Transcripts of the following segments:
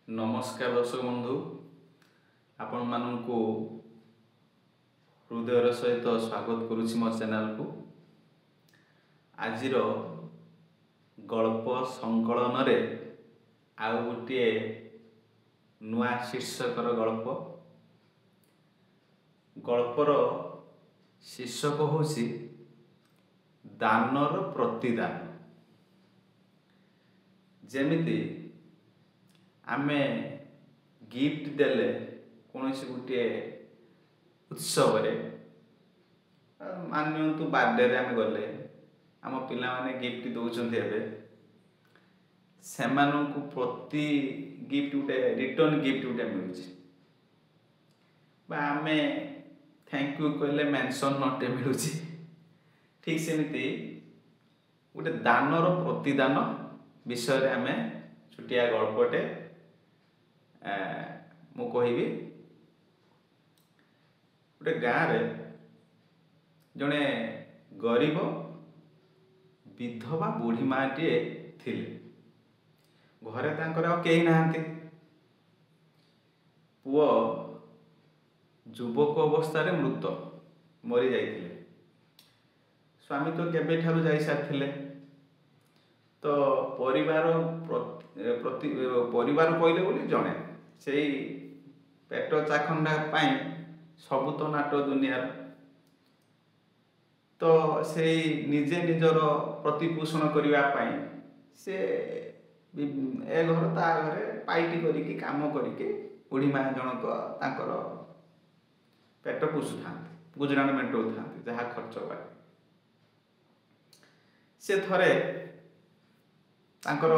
ନମସ୍କାର ଦର୍ଶକ ବନ୍ଧୁ, ଆପଣମାନଙ୍କୁ ହୃଦୟର ସହିତ ସ୍ୱାଗତ କରୁଛି ମୋ ଚ୍ୟାନେଲକୁ। ଆଜିର ଗଳ୍ପ ସଂକଳନରେ ଆଉ ଗୋଟିଏ ନୂଆ ଶୀର୍ଷକର ଗଳ୍ପ। ଗଳ୍ପର ଶୀର୍ଷକ ହେଉଛି ଦାନର ପ୍ରତିଦାନ। ଯେମିତି ଆମେ ଗିଫ୍ଟ ଦେଲେ କୌଣସି ଗୋଟିଏ ଉତ୍ସବରେ, ମାନି ନିଅନ୍ତୁ ବାର୍ଥଡେରେ ଆମେ ଗଲେ, ଆମ ପିଲାମାନେ ଗିଫ୍ଟ ଦେଉଛନ୍ତି, ଏବେ ସେମାନଙ୍କୁ ପ୍ରତି ଗିଫ୍ଟ ଗୋଟେ ରିଟର୍ନ ଗିଫ୍ଟ ଗୋଟେ ମିଳୁଛି, ବା ଆମେ thank you କହିଲେ ମେନସନ୍ ନଟେ ମିଳୁଛି। ଠିକ୍ ସେମିତି ଗୋଟେ ଦାନର ପ୍ରତିଦାନ ବିଷୟରେ ଆମେ ଛୋଟିଆ ଗଳ୍ପଟେ ମୁଁ କହିବି। ଗୋଟେ ଗାଁରେ ଜଣେ ଗରିବ ବିଧବା ବୁଢ଼ୀ ମାଆଟିଏ ଥିଲେ। ଘରେ ତାଙ୍କର ଆଉ କେହି ନାହାନ୍ତି। ପୁଅ ଯୁବକ ଅବସ୍ଥାରେ ମୃତ ମରିଯାଇଥିଲେ, ସ୍ୱାମୀ ତ କେବେଠାରୁ ଯାଇସାରିଥିଲେ। ତ ପରିବାର ପ୍ରତି ପରିବାର କହିଲେ ବୋଲି ଜଣେ, ସେଇ ପେଟ ଚାଖଣ୍ଡା ପାଇଁ ସବୁ ତ ନାଟ ଦୁନିଆର। ତ ସେଇ ନିଜେ ନିଜର ପ୍ରତିପୋଷଣ କରିବା ପାଇଁ ସେ ଏ ଘର ତା ଘରେ ପାଇଟି କରିକି କାମ କରିକି ବୁଢ଼ୀ ମା ଜଣକ ତାଙ୍କର ପେଟ ପୋଷୁଥାନ୍ତି, ଗୁଜୁରାଣ ମେଣ୍ଟଉଥାନ୍ତି ଯାହା ଖର୍ଚ୍ଚ ପାଇଁ। ସେ ଥରେ ତାଙ୍କର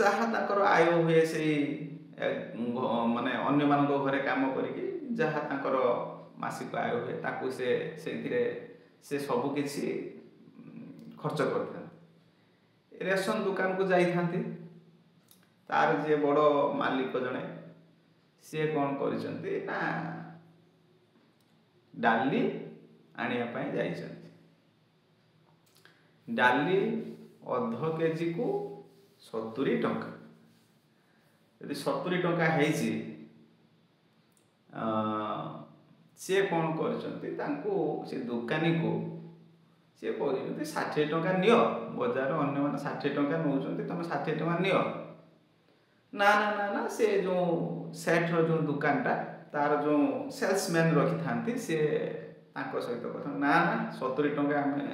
ଯାହା ତାଙ୍କର ଆୟ ହୁଏ, ସେଇ ମାନେ ଅନ୍ୟମାନଙ୍କ ଘରେ କାମ କରିକି ଯାହା ତାଙ୍କର ମାସିକ ଆୟ ହୁଏ, ତାକୁ ସେ ସେଇଥିରେ ସେ ସବୁ କିଛି ଖର୍ଚ୍ଚ କରିଥାନ୍ତି। ରେସନ ଦୋକାନକୁ ଯାଇଥାନ୍ତି। ତାର ଯିଏ ବଡ଼ ମାଲିକ ଜଣେ, ସିଏ କ'ଣ କରିଛନ୍ତି ନା ଡାଲି ଆଣିବା ପାଇଁ ଯାଇଛନ୍ତି। ଡାଲି ଅଧ କେଜିକୁ 70 ଟଙ୍କା। ଯଦି 70 ଟଙ୍କା ହେଇଛି, ସିଏ କ'ଣ କରିଛନ୍ତି, ତାଙ୍କୁ ସେ ଦୋକାନୀକୁ ସିଏ କହୁଛନ୍ତି 60 ଟଙ୍କା ନିଅ, ବଜାର ଅନ୍ୟମାନେ 60 ଟଙ୍କା ନେଉଛନ୍ତି, ତୁମେ 60 ଟଙ୍କା ନିଅ। ନା ନା ନା ନା, ସେ ଯେଉଁ ସେଟ୍ର ଯେଉଁ ଦୋକାନଟା, ତାର ଯେଉଁ ସେଲ୍ସମ୍ୟାନ୍ ରଖିଥାନ୍ତି, ସିଏ ତାଙ୍କ ସହିତ କଥା, ନା ନା, 70 ଟଙ୍କା ଆମେ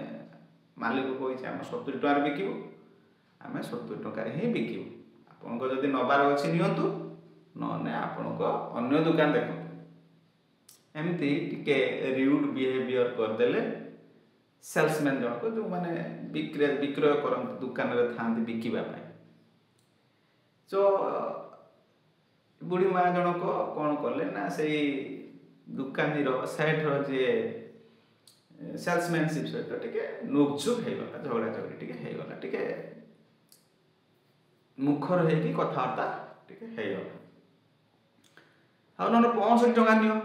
ମାଲିକ କହିଛି ଆମେ 70 ଟଙ୍କାରେ ବିକିବୁ, ଆମେ 70 ଟଙ୍କାରେ ହିଁ ବିକିବୁ। ଆପଣଙ୍କ ଯଦି ନେବାର ଅଛି ନିଅନ୍ତୁ, ନହେଲେ ଆପଣଙ୍କ ଅନ୍ୟ ଦୋକାନ ଦେଖନ୍ତୁ। ଏମିତି ଟିକେ ରିଉଡ୍ ବିହେଭିଅର କରିଦେଲେ ସେଲ୍ସମ୍ୟାନ୍ ଜଣକ, ଯେଉଁମାନେ ବିକ୍ରୟ କରନ୍ତି, ଦୋକାନରେ ଥାଆନ୍ତି ବିକିବା ପାଇଁ। ତ ବୁଢ଼ୀ ମା ଜଣକ କ'ଣ କଲେ ନା ସେଇ ଦୋକାନୀର ସେଠର ଯିଏ ସେଲ୍ସମ୍ୟାନସିପ୍ ସହିତ ଟିକେ ନୋକଝୋକ ହେଇଗଲା, ଝଗଡ଼ା ଝଗଡ଼ି ଟିକେ ହେଇଗଲା, ଟିକେ ମୁଖର ହେଇକି କଥାବାର୍ତ୍ତା ଟିକେ ହେଇଗଲା। ଆଉ ନହେଲେ 65 ଟଙ୍କା ନିଅ,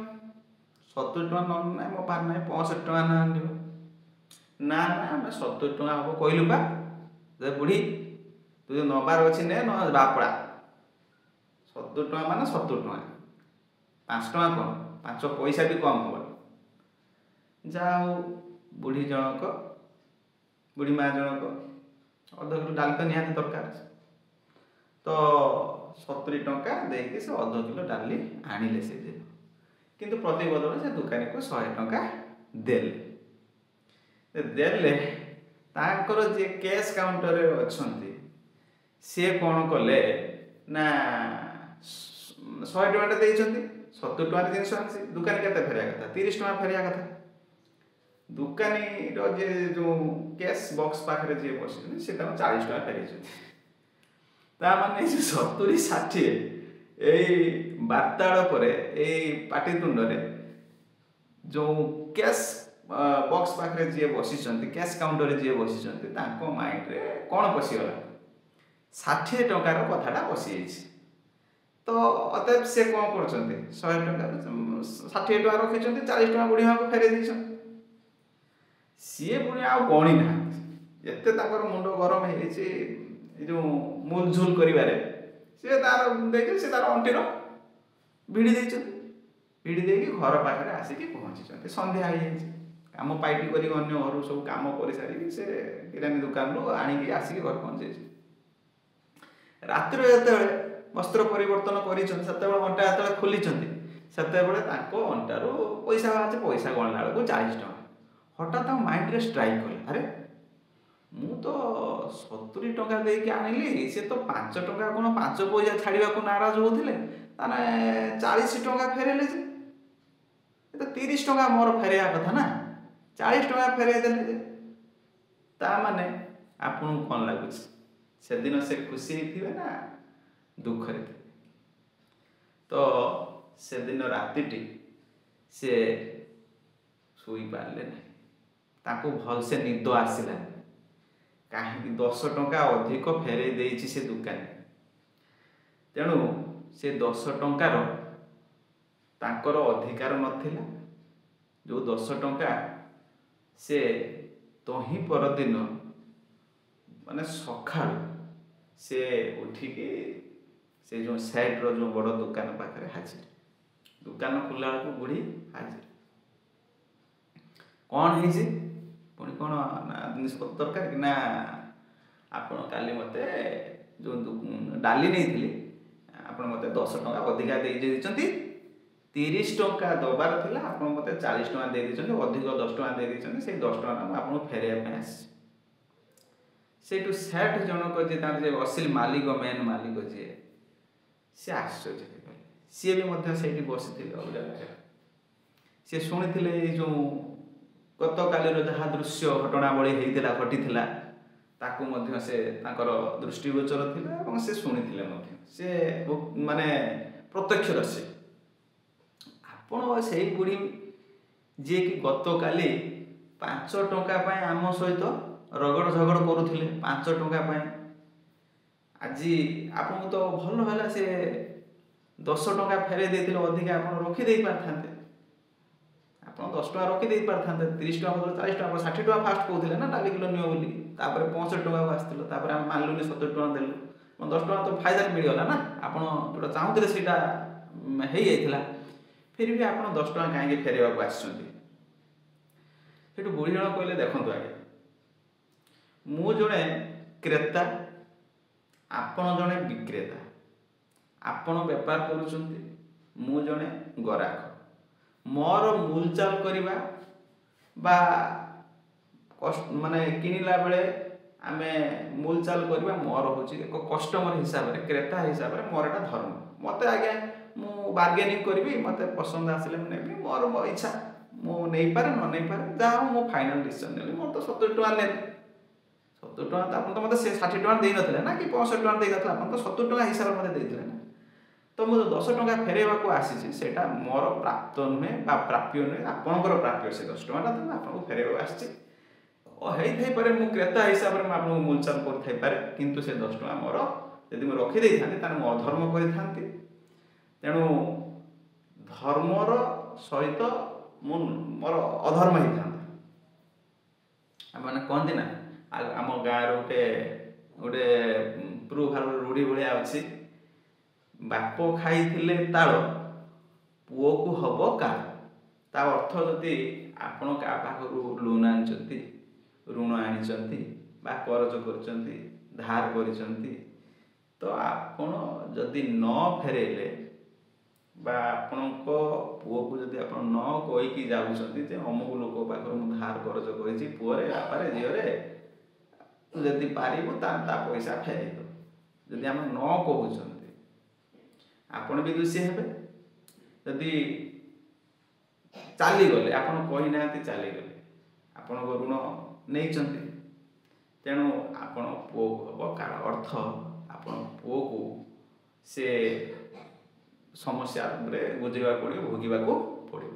70 ଟଙ୍କା ନହେଲେ ନାହିଁ, ମୋ ପାଖରେ ନାହିଁ, 65 ଟଙ୍କା ନା ନିଅ। ନା ନା, ଆମେ 70 ଟଙ୍କା ହବ କହିଲୁ ପା, ବୁଢ଼ୀ ତୁ ଯଦି ନେବାର ଅଛି ନେ, ନହେଲେ ବାପଡ଼ା। 70 ଟଙ୍କା ମାନେ 70 ଟଙ୍କା, 5 ଟଙ୍କା କ'ଣ, 5 ପଇସା ବି କମ୍ ହେବନି। ଯାହା ହଉ, ବୁଢ଼ୀ ଜଣକ, ବୁଢ଼ୀ ମା ଜଣକ ଅଧ କିଲୋ ଡାଲି ତ ନିହାତି ଦରକାର, ତ 70 ଟଙ୍କା ଦେଇକି ସେ ଅଧ କିଲୋ ଡାଲି ଆଣିଲେ ସେଦିନ। କିନ୍ତୁ ପ୍ରତିବଦଳରେ ସେ ଦୋକାନୀକୁ 100 ଟଙ୍କା ଦେଲେ। ଦେଲେ, ତାଙ୍କର ଯିଏ କ୍ୟାସ୍ କାଉଣ୍ଟରରେ ଅଛନ୍ତି, ସିଏ କ'ଣ କଲେ ନା 100 ଟଙ୍କାଟା ଦେଇଛନ୍ତି, 70 ଟଙ୍କାରେ ଜିନିଷ ଆଣିଛି, ଦୋକାନୀ କେତେ ଫେରିବା କଥା? 30 ଟଙ୍କା ଫେରିବା କଥା। ଦୋକାନୀର ଯିଏ ଯେଉଁ କ୍ୟାସ୍ ବକ୍ସ ପାଖରେ ଯିଏ ବସିଛନ୍ତି, ସେ ତାଙ୍କୁ 40 ଟଙ୍କା ଫେରେଇଛନ୍ତି। ତା ମାନେ 70 60 ଏଇ ବାର୍ତ୍ତାଳାପରେ, ଏଇ ପାଟିତୁଣ୍ଡରେ ଯେଉଁ କ୍ୟାସ୍ ବକ୍ସ ପାଖରେ ଯିଏ ବସିଛନ୍ତି, କ୍ୟାସ୍ କାଉଣ୍ଟରରେ ଯିଏ ବସିଛନ୍ତି, ତାଙ୍କ ମାଇଣ୍ଡରେ କ'ଣ ପଶିଗଲା? 60 ଟଙ୍କାର କଥାଟା ପଶିଯାଇଛି। ତ ଅତଏବ ସେ କ'ଣ କରୁଛନ୍ତି? 100 ଟଙ୍କାରୁ 60 ଟଙ୍କା ରଖିଛନ୍ତି, 40 ଟଙ୍କା ବୁଢ଼ୀ ମାଆକୁ ଫେରେଇ ଦେଇଛନ୍ତି। ସିଏ ପୁଣି ଆଉ ଗଣି ନାହାନ୍ତି, ଏତେ ତାଙ୍କର ମୁଣ୍ଡ ଗରମ ହେଇଯାଇଛି ଏ ଯେଉଁ ମୁଲଝୁଲ କରିବାରେ, ସିଏ ତାର ଦେଇକି ସେ ତାର ଅଣ୍ଟିର ଭିଡ଼ି ଦେଇଛନ୍ତି। ଭିଡ଼ି ଦେଇକି ଘର ପାଖରେ ଆସିକି ପହଞ୍ଚିଛନ୍ତି। ସନ୍ଧ୍ୟା ହେଇଯାଇଛି। କାମ ପାଇଟି କରିକି ଅନ୍ୟ ଘରୁ ସବୁ କାମ କରିସାରିକି ସେ କିରାନୀ ଦୋକାନରୁ ଆଣିକି ଆସିକି ଘରେ ପହଞ୍ଚିଯାଇଛି। ରାତିରେ ଯେତେବେଳେ ବସ୍ତ୍ର ପରିବର୍ତ୍ତନ କରିଛନ୍ତି, ସେତେବେଳେ ଅଣ୍ଟା ଯେତେବେଳେ ଖୋଲିଛନ୍ତି, ସେତେବେଳେ ତାଙ୍କ ଅଣ୍ଟାରୁ ପଇସା ବାହାରିଛି। ପଇସା ଗଣିଲା ବେଳକୁ 40 ଟଙ୍କା। ହଠାତ୍ ତାଙ୍କ ମାଇଣ୍ଡରେ ଷ୍ଟ୍ରାଇକ୍ କଲା, ଆରେ ମୁଁ ତ 70 ଟଙ୍କା ଦେଇକି ଆଣିଲି, ସେ ତ 5 ଟଙ୍କା କ'ଣ 5 ପଇସା ଛାଡ଼ିବାକୁ ନାରାଜ ହେଉଥିଲେ, ତାହେଲେ 40 ଟଙ୍କା ଫେରେଇଲେ ଯେ, ଏ ତ 30 ଟଙ୍କା ମୋର ଫେରେଇବା କଥା ନା, 40 ଟଙ୍କା ଫେରେଇ ଦେଲେ ଯେ। ତା ମାନେ ଆପଣଙ୍କୁ କ'ଣ ଲାଗୁଛି, ସେଦିନ ସେ ଖୁସି ହେଇଥିବେ ନା ଦୁଃଖରେ ଥିବେ? ତ ସେଦିନ ରାତିଟି ସେ ଶୋଇପାରିଲେ ନାହିଁ, ତାଙ୍କୁ ଭଲସେ ନିଦ ଆସିଲାନି। କାହିଁକି 10 ଟଙ୍କା ଅଧିକ ଫେରେଇ ଦେଇଛି ସେ ଦୋକାନୀ। ତେଣୁ ସେ 10 ଟଙ୍କାର ତାଙ୍କର ଅଧିକାର ନଥିଲା। ଯେଉଁ 10 ଟଙ୍କା ସେ ତହିଁ ପରଦିନ ମାନେ ସକାଳୁ ସେ ଉଠିକି ସେ ଯେଉଁ ସେଟ୍ର ଯେଉଁ ବଡ଼ ଦୋକାନ ପାଖରେ ହାଜିର। ଦୋକାନ ଖୋଲିଲା ବେଳକୁ ବୁଢ଼ୀ ହାଜିର। କ'ଣ ହେଇଛି ପୁଣି, କ'ଣ ନା ଜିନିଷ ପତ୍ର ଦରକାର କି ନା, ଆପଣ କାଲି ମୋତେ ଯେଉଁ ଡାଲି ନେଇଥିଲି ଆପଣ ମୋତେ 10 ଟଙ୍କା ଅଧିକା ଦେଇ ଦେଇଛନ୍ତି, 30 ଟଙ୍କା ଦେବାର ଥିଲା, ଆପଣ ମୋତେ 40 ଟଙ୍କା ଦେଇ ଦେଇଛନ୍ତି, ଅଧିକ 10 ଟଙ୍କା ଦେଇ ଦେଇଛନ୍ତି, ସେଇ 10 ଟଙ୍କାଟା ମୁଁ ଆପଣଙ୍କୁ ଫେରାଇବା ପାଇଁ ଆସିଛି। ସେଇଠୁ ସେଠ ଜଣକ ଯିଏ ତାଙ୍କର ଯେ ଅସିଲ ମାଲିକ, ମେନ୍ ମାଲିକ ଯିଏ, ସେ ଆଶ୍ଚର୍ଯ୍ୟ ହେଇଗଲେ। ସିଏ ବି ମଧ୍ୟ ସେଇଠି ବସିଥିଲେ ଅଲଗା ଜାଗାରେ। ସିଏ ଶୁଣିଥିଲେ ଏଇ ଯେଉଁ ଗତକାଲିର ଯାହା ଦୃଶ୍ୟ ଘଟଣାବଳୀ ହେଇଥିଲା, ଘଟିଥିଲା, ତାକୁ ମଧ୍ୟ ସେ ତାଙ୍କର ଦୃଷ୍ଟିଗୋଚର ଥିଲା ଏବଂ ସେ ଶୁଣିଥିଲେ ମଧ୍ୟ। ସେ ମାନେ ପ୍ରତ୍ୟକ୍ଷଦର୍ଶୀ। ଆପଣ ସେଇ ବୁଢ଼ୀ ଯିଏକି ଗତକାଲି 5 ଟଙ୍କା ପାଇଁ ଆମ ସହିତ ରଗଡ଼ ଝଗଡ଼ କରୁଥିଲେ, 5 ଟଙ୍କା ପାଇଁ, ଆଜି ଆପଣଙ୍କୁ ତ ଭଲ ହେଲା ସେ 10 ଟଙ୍କା ଫେରେଇ ଦେଇଥିଲେ, ଅଧିକା ଆପଣ ରଖିଦେଇ ପାରିଥାନ୍ତେ। ଆପଣ 10 ଟଙ୍କା ରଖିଦେଇ ପାରିଥାନ୍ତେ, 30 ଟଙ୍କା ବଦଳରେ 40 ଟଙ୍କା, ଆପଣ 60 ଟଙ୍କା ଫାଷ୍ଟ କହୁଥିଲେ ନା ଡାଲି କିଲୋ ନିଅ ବୋଲି, ତାପରେ 65 ଟଙ୍କାକୁ ଆସିଥିଲ, ତାପରେ ଆମେ ମାନିଲୁନି 70 ଟଙ୍କା ଦେଲୁ, 10 ଟଙ୍କା ତ ଫାଇଦାରେ ମିଳିଗଲା ନା, ଆପଣ ଯେଉଁଟା ଚାହୁଁଥିଲେ ସେଇଟା ହେଇଯାଇଥିଲା, ଫିର୍ ବି ଆପଣ 10 ଟଙ୍କା କାହିଁକି ଫେରାଇବାକୁ ଆସିଛନ୍ତି? ସେଠୁ ବୁଢ଼ୀ ଜଣ କହିଲେ, ଦେଖନ୍ତୁ ଆଜ୍ଞା, ମୁଁ ଜଣେ କ୍ରେତା, ଆପଣ ଜଣେ ବିକ୍ରେତା, ଆପଣ ବେପାର କରୁଛନ୍ତି, ମୁଁ ଜଣେ ଗରାଖ। ମୋର ମୂଲଚାଲ କରିବା ବା ମାନେ କିଣିଲା ବେଳେ ଆମେ ମୂଲଚାଲ କରିବା ମୋର ହେଉଛି ଏକ କଷ୍ଟମର ହିସାବରେ, କ୍ରେତା ହିସାବରେ ମୋର ଏଇଟା ଧର୍ମ। ମୋତେ ଆଜ୍ଞା ମୁଁ ବାର୍ଗେନିଂ କରିବି, ମୋତେ ପସନ୍ଦ ଆସିଲେ ମୁଁ ନେବି, ମୋର ମୋ ଇଚ୍ଛା, ମୁଁ ନେଇପାରେ ନ ନେଇପାରେ, ଯାହା ହଉ ମୁଁ ଫାଇନାଲ୍ ଡିସିସନ୍ ନେଲି। ମୋର ତ 70 ଟଙ୍କା ନେଲି, 70 ଟଙ୍କା ତ ଆପଣ ତ ମୋତେ ସେ 60 ଟଙ୍କା ଦେଇନଥିଲେ ନା କି 65 ଟଙ୍କା ଦେଇନଥିଲେ, ଆପଣ ତ 70 ଟଙ୍କା ହିସାବରେ ମୋତେ ଦେଇଥିଲେ ନା। ତ ମୁଁ ଯେଉଁ 10 ଟଙ୍କା ଫେରାଇବାକୁ ଆସିଛି ସେଇଟା ମୋର ପ୍ରାପ୍ତ ନୁହେଁ ବା ପ୍ରାପ୍ୟ ନୁହେଁ, ଆପଣଙ୍କର ପ୍ରାପ୍ୟ ସେ 10 ଟଙ୍କାଟା, ତ ମୁଁ ଆପଣଙ୍କୁ ଫେରାଇବାକୁ ଆସିଛି। ହେଇଥାଇପାରେ ମୁଁ କ୍ରେତା ହିସାବରେ ମୁଁ ଆପଣଙ୍କୁ ମୂଲଚାଲ କରିଥାଇପାରେ, କିନ୍ତୁ ସେ 10 ଟଙ୍କା ମୋର ଯଦି ମୁଁ ରଖିଦେଇଥାନ୍ତି ତାହେଲେ ମୁଁ ଅଧର୍ମ କରିଥାନ୍ତି। ତେଣୁ ଧର୍ମର ସହିତ ମୁଁ ମୋର ଅଧର୍ମ ହେଇଥାନ୍ତା। ମାନେ କହନ୍ତି ନା, ଆମ ଗାଁର ଗୋଟେ ଗୋଟେ ପ୍ରୁଭାର ରୂଢ଼ି ଭଳିଆ ଅଛି, ବାପ ଖାଇଥିଲେ ତାଳ ପୁଅକୁ ହବ କାଳ। ତା ଅର୍ଥ ଯଦି ଆପଣ କାହା ପାଖରୁ ଲୋନ୍ ଆଣିଛନ୍ତି, ଋଣ ଆଣିଛନ୍ତି ବା କରଜ କରିଛନ୍ତି, ଧାର କରିଛନ୍ତି, ତ ଆପଣ ଯଦି ନ ଫେରେଇଲେ ବା ଆପଣଙ୍କ ପୁଅକୁ ଯଦି ଆପଣ ନ କହିକି ଯାଉଛନ୍ତି ଯେ ଅମୁକ ଲୋକ ପାଖରୁ ମୁଁ ଧାର କରଜ କରିଛି, ପୁଅରେ, ବାପାରେ, ଝିଅରେ, ତୁ ଯଦି ପାରିବୁ ତା ପଇସା ଫେରେଇ ଦେବୁ, ଯଦି ଆମେ ନ କହୁଛନ୍ତି ଆପଣ ବି ଦୋଷୀ ହେବେ। ଯଦି ଚାଲିଗଲେ, ଆପଣ କହିନାହାନ୍ତି ଚାଲିଗଲେ, ଆପଣଙ୍କ ଋଣ ନେଇଛନ୍ତି, ତେଣୁ ଆପଣ ପୁଅକୁ ହେବ କାଳ। ଅର୍ଥ ଆପଣ ପୁଅକୁ ସେ ସମସ୍ୟାରେ ଗୁଜରିବାକୁ ପଡ଼ିବ, ଭୋଗିବାକୁ ପଡ଼ିବ।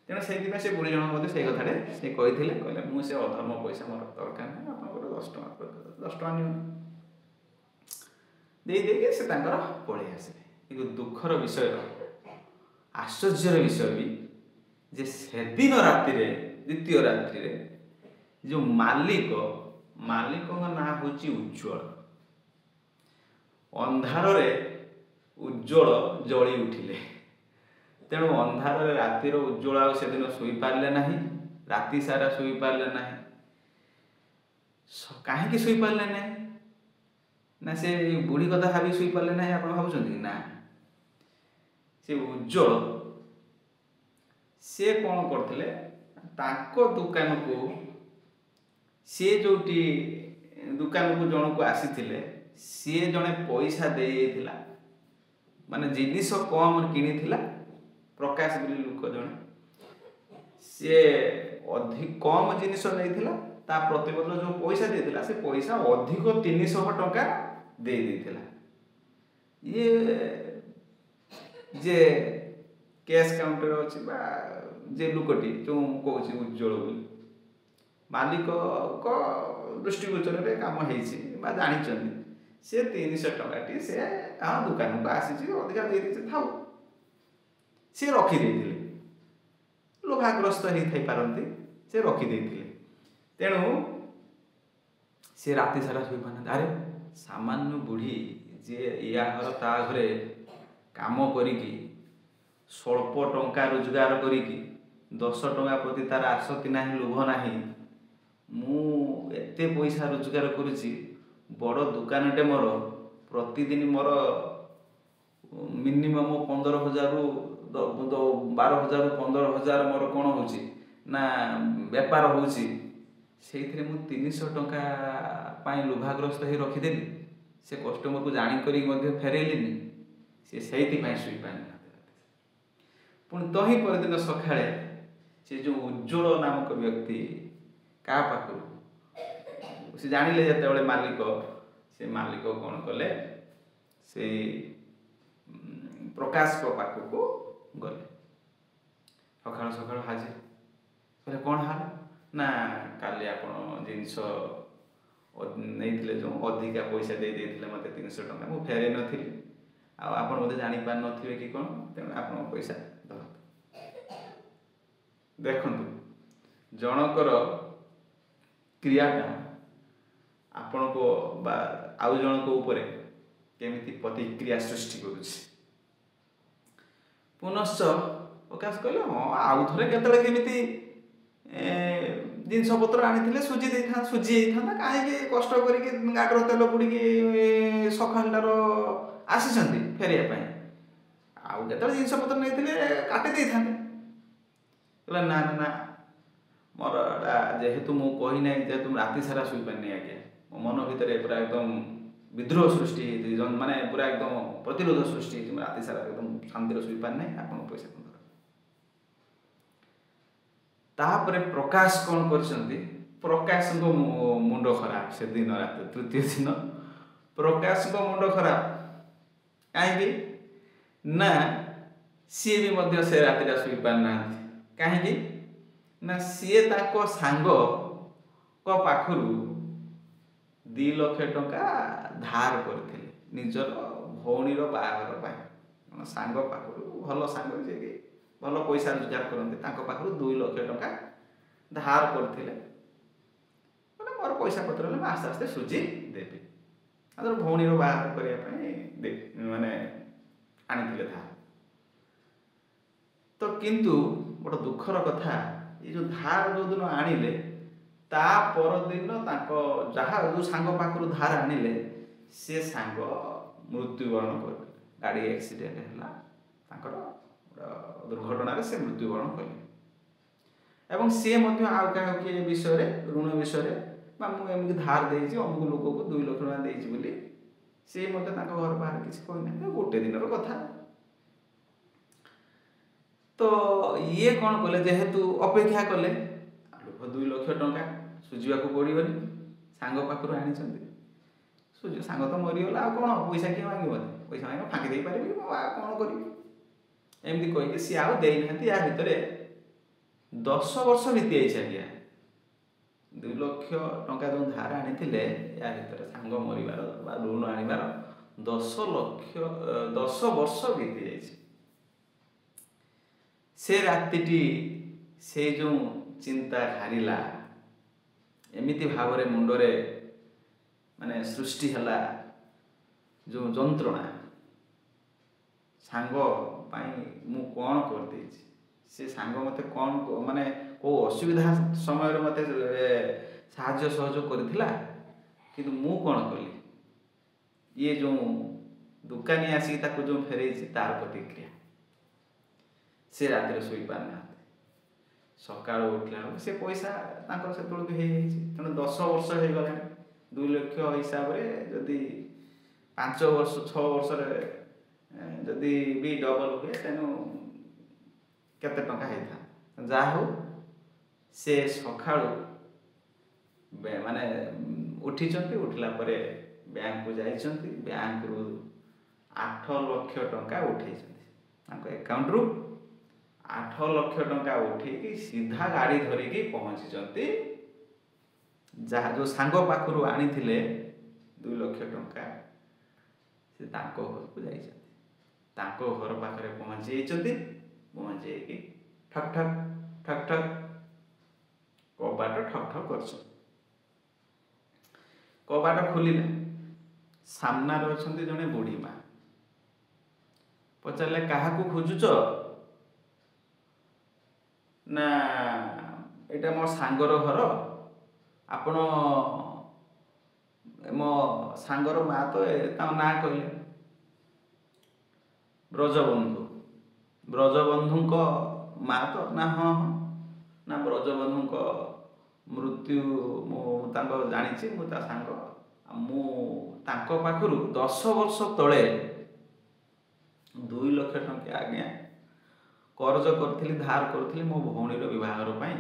ତେଣୁ ସେଇଥିପାଇଁ ସେ ବୁଢ଼ୀ ଜଣକ ମଧ୍ୟ ସେଇ କଥାରେ ସେ କହିଥିଲେ, କହିଲେ ମୁଁ ସେ ଅଧର୍ମ ପଇସା ମୋର ଦରକାର ନାହିଁ, ଆପଣଙ୍କର 10 ଟଙ୍କା 10 ଟଙ୍କା ନିଅନ୍ତୁ, ଦେଇ ଦେଇକି ସେ ତାଙ୍କର ପଳେଇ ଆସିଲେ। କିନ୍ତୁ ଦୁଃଖର ବିଷୟ, ଆଶ୍ଚର୍ଯ୍ୟର ବିଷୟ ବି ଯେ ସେଦିନ ରାତିରେ, ଦ୍ୱିତୀୟ ରାତ୍ରିରେ ଯେଉଁ ମାଲିକ, ମାଲିକଙ୍କ ନାଁ ହେଉଛି ଉଜ୍ଜଳ, ଅନ୍ଧାରରେ ଉଜ୍ଜଳ ଜଳି ଉଠିଲେ। ତେଣୁ ଅନ୍ଧାରରେ ରାତିର ଉଜ୍ଜଳ ଆଉ ସେଦିନ ଶୋଇପାରିଲେ ନାହିଁ, ରାତି ସାରା ଶୋଇପାରିଲେ ନାହିଁ। କାହିଁକି ଶୋଇପାରିଲେ ନାହିଁ? ନା ସେ ବୁଢ଼ୀ କଥା ଭାବି ଶୋଇପାରିଲେ ନାହିଁ ଆପଣ ଭାବୁଛନ୍ତି? ନା, ସେ ଉଜ୍ଜଳ ସେ କ'ଣ କରିଥିଲେ, ତାଙ୍କ ଦୋକାନକୁ ସିଏ ଯେଉଁଠି ଦୋକାନକୁ ଜଣକୁ ଆସିଥିଲେ, ସିଏ ଜଣେ ପଇସା ଦେଇଯାଇଥିଲା, ମାନେ ଜିନିଷ କମ୍ କିଣିଥିଲା। ପ୍ରକାଶ ବୋଲି ଲୋକ ଜଣେ, ସିଏ ଅଧିକ କମ୍ ଜିନିଷ ନେଇଥିଲା, ତା ପ୍ରତିବଦଳ ଯେଉଁ ପଇସା ଦେଇଥିଲା ସେ ପଇସା ଅଧିକ 300 ଟଙ୍କା ଦେଇ ଦେଇଥିଲା। ଇଏ ଯେ କ୍ୟାସ୍ କାଉଣ୍ଟର ଅଛି ବା ଯେ ଲୋକଟି ଯେଉଁ କହୁଛି ଉଜ୍ଜଳ ବୋଲି, ମାଲିକଙ୍କ ଦୃଷ୍ଟିଗୋଚରରେ କାମ ହେଇଛି ବା ଜାଣିଛନ୍ତି, ସେ 300 ଟଙ୍କାଟି ସେ ହଁ ଦୋକାନକୁ ଆସିଛି ଅଧିକା ଦେଇଦେଇଛି ଥାଉ, ସେ ରଖିଦେଇଥିଲେ। ଲୋଭାଗ୍ରସ୍ତ ହେଇଥାଇପାରନ୍ତି, ସେ ରଖିଦେଇଥିଲେ। ତେଣୁ ସେ ରାତି ସାରା ଶୋଇପାରୁନାହାନ୍ତି। ଆରେ ସାମାନ୍ୟ ବୁଢ଼ୀ ଯିଏ ୟା ଘର ତା ଘରେ କାମ କରିକି ସ୍ୱଳ୍ପ ଟଙ୍କା ରୋଜଗାର କରିକି 10 ଟଙ୍କା ପ୍ରତି ତାର ଆସକ୍ତି ନାହିଁ, ଲୋଭ ନାହିଁ, ମୁଁ ଏତେ ପଇସା ରୋଜଗାର କରୁଛି, ବଡ଼ ଦୋକାନଟେ ମୋର, ପ୍ରତିଦିନ ମୋର ମିନିମମ୍ 15,000ରୁ 12,000ରୁ 15,000 ମୋର କ'ଣ ହେଉଛି ନା ବେପାର ହେଉଛି, ସେଇଥିରେ ମୁଁ 300 ଟଙ୍କା ପାଇଁ ଲୋଭାଗ୍ରସ୍ତ ହେଇ ରଖିଦେଲି, ସେ କଷ୍ଟମରକୁ ଜାଣିକରିକି ମଧ୍ୟ ଫେରେଇଲିନି, ସେ ସେଇଥିପାଇଁ ଶୋଇପାରିନାହାନ୍ତି। ପୁଣି ତହିଁ ପରଦିନ ସକାଳେ ସେ ଯେଉଁ ଉଜ୍ଜଳ ନାମକ ବ୍ୟକ୍ତି କାହା ପାଖରୁ ସେ ଜାଣିଲେ ଯେତେବେଳେ ମାଲିକ, ସେ ମାଲିକ କ'ଣ କଲେ, ସେଇ ପ୍ରକାଶଙ୍କ ପାଖକୁ ଗଲେ ସକାଳୁ ସକାଳୁ ହାଜିର। କହିଲେ କ'ଣ ହେଲା? ନା କାଲି ଆପଣ ଜିନିଷ ନେଇଥିଲେ ଯେଉଁ ଅଧିକା ପଇସା ଦେଇ ଦେଇଥିଲେ ମୋତେ 300 ଟଙ୍କା, ମୁଁ ଫେରେଇ ନଥିଲି, ଆଉ ଆପଣ ବୋଧେ ଜାଣିପାରିନଥିବେ କି କ'ଣ, ତେଣୁ ଆପଣଙ୍କ ପଇସା ଧରନ୍ତୁ। ଦେଖନ୍ତୁ, ଜଣଙ୍କର କ୍ରିୟାଟା ଆପଣଙ୍କ ବା ଆଉ ଜଣଙ୍କ ଉପରେ କେମିତି ପ୍ରତିକ୍ରିୟା ସୃଷ୍ଟି କରୁଛି। ପୁନଶ୍ଚ ପ୍ରକାଶ କହିଲେ ହଁ ଆଉ ଥରେ କେତେବେଳେ କେମିତି ଜିନିଷପତ୍ର ଆଣିଥିଲେ ସୁଝି ଦେଇଥାନ୍ତା, ସୁଝି ହେଇଥାନ୍ତା, କାହିଁକି କଷ୍ଟ କରିକି ଗାଡ଼ିର ତେଲ ପୋଡ଼ିକି ସକାଳଟାର ଆସିଛନ୍ତି ଫେରିବା ପାଇଁ, ଆଉ କେତେବେଳେ ଜିନିଷପତ୍ର ନେଇଥିଲେ କାଟି ଦେଇଥାନ୍ତେ। କହିଲା ନା ନା ନା, ମୋର ଏଇଟା ଯେହେତୁ ମୁଁ କହିନାହିଁ, ଯେହେତୁ ମୁଁ ରାତି ସାରା ଶୋଇପାରିନି ଆଜ୍ଞା, ମୋ ମନ ଭିତରେ ପୁରା ଏକଦମ ବିଦ୍ରୋହ ସୃଷ୍ଟି ହେଇଛି, ମାନେ ପୁରା ଏକଦମ ପ୍ରତିରୋଧ ସୃଷ୍ଟି ହେଇଛି, ମୁଁ ରାତି ସାରା ଏକଦମ ଶାନ୍ତିରେ ଶୋଇପାରିନାହିଁ, ଆପଣଙ୍କ ପଇସା କଣ। ତାପରେ ପ୍ରକାଶ କ'ଣ କରିଛନ୍ତି, ପ୍ରକାଶଙ୍କ ମୁଣ୍ଡ ଖରାପ ସେଦିନ ରାତି, ତୃତୀୟ ଦିନ ପ୍ରକାଶଙ୍କ ମୁଣ୍ଡ ଖରାପ। କାହିଁକି ନା ସିଏ ବି ମଧ୍ୟ ସେ ରାତିଟା ଶୋଇପାରିନାହାନ୍ତି। କାହିଁକି ନା ସିଏ ତାଙ୍କ ସାଙ୍ଗଙ୍କ ପାଖରୁ 2 ଲକ୍ଷ ଟଙ୍କା ଧାର କରିଥିଲେ ନିଜର ଭଉଣୀର ବାହାଘର ପାଇଁ। ସାଙ୍ଗ ପାଖରୁ, ଭଲ ସାଙ୍ଗ ଯିଏକି ଭଲ ପଇସା ରୋଜଗାର କରନ୍ତି, ତାଙ୍କ ପାଖରୁ 2 ଲକ୍ଷ ଟଙ୍କା ଧାର କରିଥିଲେ। ମାନେ ମୋର ପଇସା ପତ୍ର ହେଲେ ମୁଁ ଆସ୍ତେ ଆସ୍ତେ ସୁଝି ଦେବି, ଆଉ ଭଉଣୀର ବାହାଘର କରିବା ପାଇଁ ମାନେ ଆଣିଥିଲେ ଧାର। ତ କିନ୍ତୁ ବଡ଼ ଦୁଃଖର କଥା, ଏଇ ଯେଉଁ ଧାର ଯେଉଁଦିନ ଆଣିଲେ ତା ପରଦିନ ତାଙ୍କ ଯାହା ଯେଉଁ ସାଙ୍ଗ ପାଖରୁ ଧାର ଆଣିଲେ ସେ ସାଙ୍ଗ ମୃତ୍ୟୁବରଣ କରିଲେ, ଗାଡ଼ି ଆକ୍ସିଡେଣ୍ଟ ହେଲା, ତାଙ୍କର ଦୁର୍ଘଟଣାରେ ସେ ମୃତ୍ୟୁବରଣ କଲେ। ଏବଂ ସିଏ ମଧ୍ୟ ଆଉ କାହାକୁ ଏ ବିଷୟରେ ଋଣ ବିଷୟରେ ବା ମୁଁ ଏମିତି ଧାର ଦେଇଛି ଅମୁକ ଲୋକକୁ 2 ଲକ୍ଷ ଟଙ୍କା ଦେଇଛି ବୋଲି ସିଏ ମଧ୍ୟ ତାଙ୍କ ଘର ବାହାରେ କିଛି କହିନାହାନ୍ତି, ଗୋଟେ ଦିନର କଥା। ତ ଇଏ କ'ଣ କଲେ, ଯେହେତୁ ଅପେକ୍ଷା କଲେ, ଲୋକ 2 ଲକ୍ଷ ଟଙ୍କା ସୁଝିବାକୁ ପଡ଼ିବନି, ସାଙ୍ଗ ପାଖରୁ ଆଣିଛନ୍ତି, ସାଙ୍ଗ ତ ମରିଗଲା, ଆଉ କ'ଣ ପଇସା କିଏ ମାଗିବ, ପଇସା ମାଗିବ ଫାଙ୍କି ଦେଇପାରିବି ମୁଁ ଆଉ କ'ଣ କରିବି, ଏମିତି କହିକି ସିଏ ଆଉ ଦେଇନାହାନ୍ତି। ୟା ଭିତରେ 10 ବର୍ଷ ବିତି ଯାଇଛି ଆଜ୍ଞା। 2 ଲକ୍ଷ ଟଙ୍କା ଯେଉଁ ଧାର ଆଣିଥିଲେ, ୟା ଭିତରେ ସାଙ୍ଗ ମରିବାର ବା ଋଣ ଆଣିବାର 10 ବର୍ଷ ବିତି ଯାଇଛି। ସେ ରାତିଟି ସେ ଯେଉଁ ଚିନ୍ତା ଘାରିଲା, ଏମିତି ଭାବରେ ମୁଣ୍ଡରେ ମାନେ ସୃଷ୍ଟି ହେଲା ଯେଉଁ ଯନ୍ତ୍ରଣା, ସାଙ୍ଗ ପାଇଁ ମୁଁ କ'ଣ କରିଦେଇଛି, ସେ ସାଙ୍ଗ ମୋତେ କ'ଣ ମାନେ କେଉଁ ଅସୁବିଧା ସମୟରେ ମୋତେ ସାହାଯ୍ୟ ସହଯୋଗ କରିଥିଲା, କିନ୍ତୁ ମୁଁ କ'ଣ କଲି। ଇଏ ଯେଉଁ ଦୋକାନୀ ଆସିକି ତାକୁ ଯେଉଁ ଫେରେଇଛି ତାର ପ୍ରତିକ୍ରିୟା, ସେ ରାତିରେ ଶୋଇପାରିନାହାନ୍ତି। ସକାଳୁ ଉଠିଲା ବେଳକୁ ସେ ପଇସା ତାଙ୍କର ସେତେବେଳକୁ ହେଇଯାଇଛି। ତେଣୁ 10 ବର୍ଷ ହେଇଗଲାଣି। 2 ଲକ୍ଷ ହିସାବରେ ଯଦି 5 ବର୍ଷ 6 ବର୍ଷରେ ଯଦି ବି ଡବଲ ହୁଏ, ତେଣୁ କେତେ ଟଙ୍କା ହେଇଥାନ୍ତା। ଯାହା ହଉ ସେ ସକାଳୁ ମାନେ ଉଠିଛନ୍ତି, ଉଠିଲା ପରେ ବ୍ୟାଙ୍କକୁ ଯାଇଛନ୍ତି, ବ୍ୟାଙ୍କରୁ 8 ଲକ୍ଷ ଟଙ୍କା ଉଠେଇଛନ୍ତି। ତାଙ୍କ ଆକାଉଣ୍ଟରୁ 8 ଲକ୍ଷ ଟଙ୍କା ଉଠେଇକି ସିଧା ଗାଡ଼ି ଧରିକି ପହଞ୍ଚିଛନ୍ତି ଯାହା ଯେଉଁ ସାଙ୍ଗ ପାଖରୁ ଆଣିଥିଲେ 2 ଲକ୍ଷ ଟଙ୍କା, ସେ ତାଙ୍କ ଘରକୁ ଯାଇଛନ୍ତି। ତାଙ୍କ ଘର ପାଖରେ ପହଞ୍ଚି ଯାଇଛନ୍ତି। ପହଞ୍ଚି ଯାଇକି ଠକ୍ ଠକ୍ ଠକ୍ ଠକ୍ କବାଟ ଠକ୍ ଠକ୍ କରିଛନ୍ତି। କବାଟ ଖୋଲିଲେ, ସାମ୍ନାରେ ଅଛନ୍ତି ଜଣେ ବୁଢ଼ୀ ମା। ପଚାରିଲେ, କାହାକୁ ଖୋଜୁଛ? ନା ଏଇଟା ମୋ ସାଙ୍ଗର ଘର, ଆପଣ ମୋ ସାଙ୍ଗର ମା ତ? ତାଙ୍କ ନାଁ କହିଲେ ବ୍ରଜବନ୍ଧୁ। ବ୍ରଜବନ୍ଧୁଙ୍କ ମା ତ? ନା ହଁ ହଁ। ନା ବ୍ରଜବନ୍ଧୁଙ୍କ ମୃତ୍ୟୁ ମୁଁ ତାଙ୍କ ଜାଣିଛି, ମୁଁ ତା ସାଙ୍ଗ, ମୁଁ ତାଙ୍କ ପାଖରୁ 10 ବର୍ଷ ତଳେ 2 ଲକ୍ଷ ଟଙ୍କା ଆଜ୍ଞା କରଜ କରିଥିଲି, ଧାର କରିଥିଲି ମୋ ଭଉଣୀର ବିବାହର ପାଇଁ।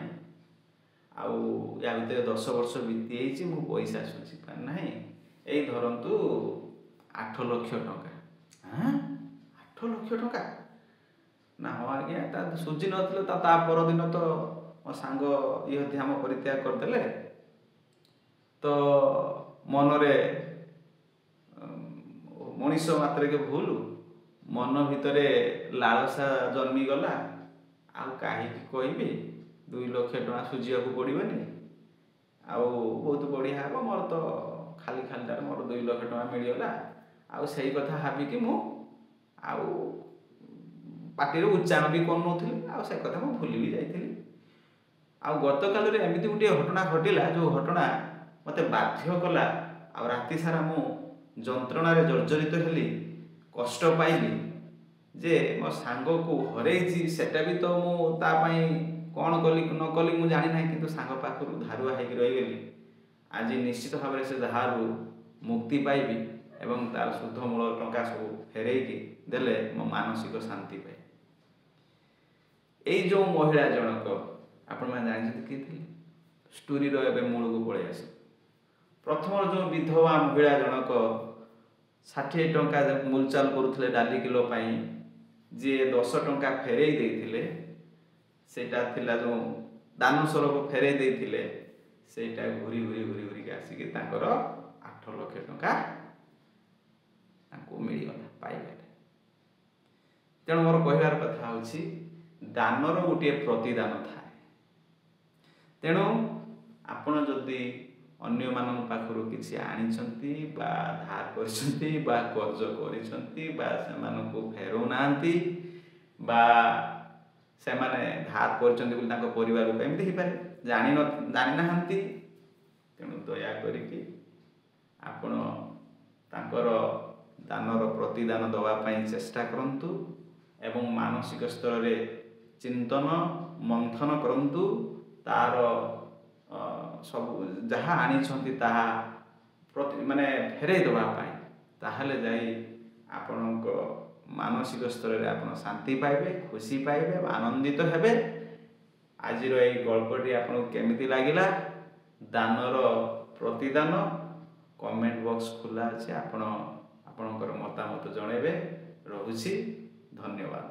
ଆଉ ୟା ଭିତରେ 10 ବର୍ଷ ବିତି ଯାଇଛି, ମୁଁ ପଇସା ଶୁଝି ପାରିନାହିଁ। ଏଇ ଧରନ୍ତୁ 8 ଲକ୍ଷ ଟଙ୍କା। ହଁ, 8 ଲକ୍ଷ ଟଙ୍କା? ନା ହଁ ଆଜ୍ଞା, ତା ଶୁଝି ନଥିଲେ ତା ପରଦିନ ତ ମୋ ସାଙ୍ଗ ଇହଧାମ ପରିତ୍ୟାଗ କରିଦେଲେ। ତ ମନରେ ମଣିଷ ମାତ୍ରକେ ଭୁଲ, ମନ ଭିତରେ ଲାଳସା ଜନ୍ମିଗଲା, ଆଉ କାହିଁକି କହିବି, 2 ଲକ୍ଷ ଟଙ୍କା ଶୁଝିବାକୁ ପଡ଼ିବନି, ଆଉ ବହୁତ ବଢ଼ିଆ ହେବ, ମୋର ତ ଖାଲି ଖାଲିଟାରେ ମୋର 2 ଲକ୍ଷ ଟଙ୍କା ମିଳିଗଲା। ଆଉ ସେଇ କଥା ଭାବିକି ମୁଁ ଆଉ ପାଟିରୁ ଉଚ୍ଚାରଣ ବି କରୁନଥିଲି, ଆଉ ସେ କଥା ମୁଁ ଭୁଲି ବି ଯାଇଥିଲି। ଆଉ ଗତକାଲିରେ ଏମିତି ଗୋଟିଏ ଘଟଣା ଘଟିଲା, ଯେଉଁ ଘଟଣା ମୋତେ ବାଧ୍ୟ କଲା, ଆଉ ରାତି ସାରା ମୁଁ ଯନ୍ତ୍ରଣାରେ ଜର୍ଜରିତ ହେଲି, କଷ୍ଟ ପାଇଲି ଯେ ମୋ ସାଙ୍ଗକୁ ହରେଇଛି। ସେଟା ବି ତ ମୁଁ ତା ପାଇଁ କ'ଣ କଲି ନ କଲି ମୁଁ ଜାଣିନାହିଁ, କିନ୍ତୁ ସାଙ୍ଗ ପାଖରୁ ଧାରୁଆ ହେଇକି ରହିଗଲି। ଆଜି ନିଶ୍ଚିତ ଭାବରେ ସେ ଧାରରୁ ମୁକ୍ତି ପାଇବି ଏବଂ ତାର ସୁଧ ମୂଳ ଟଙ୍କା ସବୁ ଫେରେଇକି ଦେଲେ ମୋ ମାନସିକ ଶାନ୍ତି ପାଏ। ଏଇ ଯେଉଁ ମହିଳା ଜଣକ, ଆପଣମାନେ ଜାଣିଛନ୍ତି କିଏ ଥିଲେ? ଷ୍ଟୋରିର ଏବେ ମୂଳକୁ ପଳେଇ ଆସ। ପ୍ରଥମର ଯେଉଁ ବିଧବା ମହିଳା ଜଣକ 60 ଟଙ୍କା ମୂଲଚାଲ କରୁଥିଲେ ଡାଲି କିଲୋ ପାଇଁ, ଯିଏ 10 ଟଙ୍କା ଫେରେଇ ଦେଇଥିଲେ, ସେଇଟା ଥିଲା ଯେଉଁ ଦାନ ସ୍ୱରୂପ ଫେରେଇ ଦେଇଥିଲେ, ସେଇଟା ଘୁରି ଘୁରି ଘୁରି ଘୁରିକି ଆସିକି ତାଙ୍କର 8 ଲକ୍ଷ ଟଙ୍କା ତାଙ୍କୁ ମିଳିଗଲା, ପାଇଗଲେ। ତେଣୁ ମୋର କହିବାର କଥା ହେଉଛି, ଦାନର ଗୋଟିଏ ପ୍ରତିଦାନ ଥାଏ। ତେଣୁ ଆପଣ ଯଦି ଅନ୍ୟମାନଙ୍କ ପାଖରୁ କିଛି ଆଣିଛନ୍ତି ବା ଧାର କରିଛନ୍ତି ବା କର୍ଜ କରିଛନ୍ତି ବା ସେମାନଙ୍କୁ ଫେରଉନାହାନ୍ତି ବା ସେମାନେ ଧାର କରିଛନ୍ତି ବୋଲି ତାଙ୍କ ପରିବାର ଲୋକ ଏମିତି ହେଇପାରେ ଜାଣିନାହାନ୍ତି, ତେଣୁ ଦୟା କରିକି ଆପଣ ତାଙ୍କର ଦାନର ପ୍ରତିଦାନ ଦେବା ପାଇଁ ଚେଷ୍ଟା କରନ୍ତୁ ଏବଂ ମାନସିକ ସ୍ତରରେ ଚିନ୍ତନ ମନ୍ଥନ କରନ୍ତୁ। ତାର ସବୁ ଯାହା ଆଣିଛନ୍ତି ତାହା ପ୍ରତି ମାନେ ଫେରେଇ ଦେବା ପାଇଁ, ତାହେଲେ ଯାଇ ଆପଣଙ୍କ ମାନସିକ ସ୍ତରରେ ଆପଣ ଶାନ୍ତି ପାଇବେ, ଖୁସି ପାଇବେ ବା ଆନନ୍ଦିତ ହେବେ। ଆଜିର ଏଇ ଗଳ୍ପଟି ଆପଣଙ୍କୁ କେମିତି ଲାଗିଲା, ଦାନର ପ୍ରତିଦାନ, କମେଣ୍ଟ ବକ୍ସ ଖୋଲା ଅଛି, ଆପଣ ଆପଣଙ୍କର ମତାମତ ଜଣାଇବେ। ରହୁଛି, ଧନ୍ୟବାଦ।